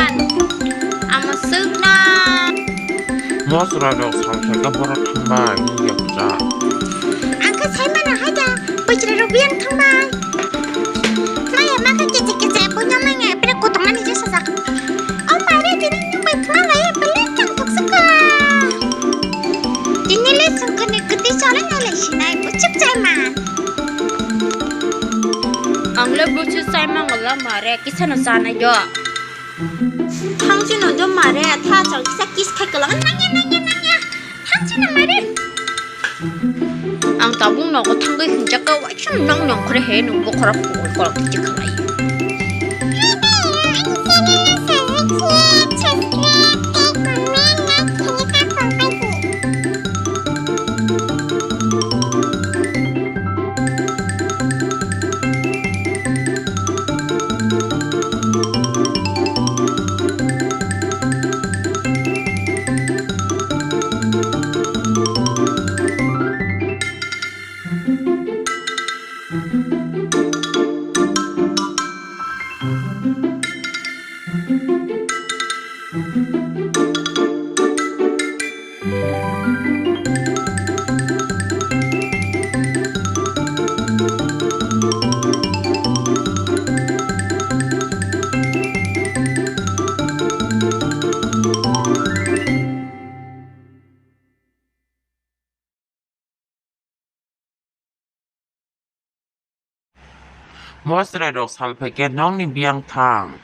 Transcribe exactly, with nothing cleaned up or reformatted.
Amo swkna. Mosra rok sal khe borok thangbai wngya kwchak. Ang khe sai mano hai da, bwchwrai rok biyang thangbai. Maya ma khe kichi kichi buino manya epre kotongmani je sajak. O mare tini nwng bai thwna lai epre chang thok swkha. Tini le sungkha ni kwtwi cholai nai lai sinai buchuk chai man. Ang le buchuk chai mango la mare kisa no chanai yo. Thang chino do mare, tha chang kisa kiss khai kwlang. Nangya, nangya, nangya. Thang chino mare. Ang tabuk nogo thangwi hinjak ka, waisa nang nang khore he nung bokhorok kolok tiji khalai. Mosra rok sal phaikhe nokni biyang thang.